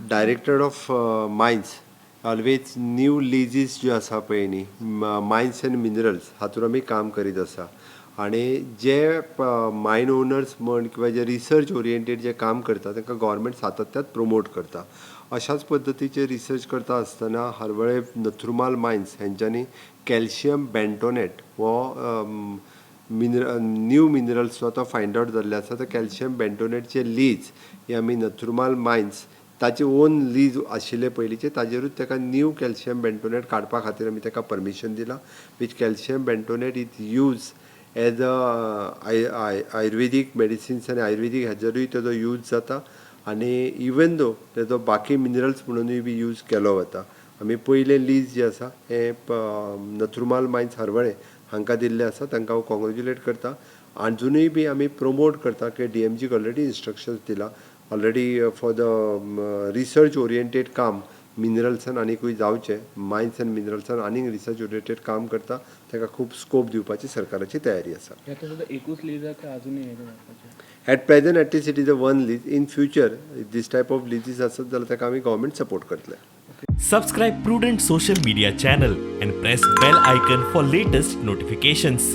Director of Mines always new leases ज्यो आसा पळय न्ही, मायन्स एंड मिनरल्स हातूंत आमी काम करीत आसा आनी जे मायन ओनर्स म्हण किंवा जे रिसर्च ओरिएंटेड जे काम करता, तांकां गव्हर्मेंट सातत्यात प्रमोट करता. अशाच पद्दतीचे रिसर्च करता आसतना हरवळे नथुरमाल मायन्स हेंच्यांनी कॅल्शियम बेंटोनेट हो न्यू मिनरल्स जो आतां फायंड आवट जाल्ले आसा, त्या कॅल्शियम बेंटोनेटचे लीज हे आमी नथुरमाल मायन्स ताचे ओन लीज आशिल्ले पयलींचे, ताजेरूच ताका न्यू कॅल्शियम बेंटोनेट काडपा खातीर आमी ताका परमिशन दिलां, which calcium bentonate is use as a Ayurvedic medicines आनी आयुर्वेदीक हाजेरूय तेजो यूज जाता आनी इवन दो तेजो बाकी मिनरल्स म्हणुनूय बी यूज केलो वता. आमी पयलें लीज जे आसा हें नथुरमाल मायन्स हरवळें हांकां दिल्लें आसा. तांकां हांव कॉंग्रेच्युलेट करता. आजुनूय बी आमी प्रमोट करता की डीएमजीक ऑलरेडी इन्स्ट्रक्शन्स दिला already for the research oriented काम मिनरल्सान आनीकूय जावचें. मायन्स एंड मिनरल्सान आनीक रिसर्च ओरिएंटेड काम करता, ताका खूब स्कोप दिवपाची सरकाराची तयारी आसा. हे आतां सद्या एकूच लीज आहा काय अजूनय हें जावपाचें? At present at least it is a one lease. In future, if this type of leases आसत जाल्यार ताका आमी गव्हर्मेंट सपोर्ट करतले. Subscribe Prudent Social Media channel and press bell icon for latest notifications.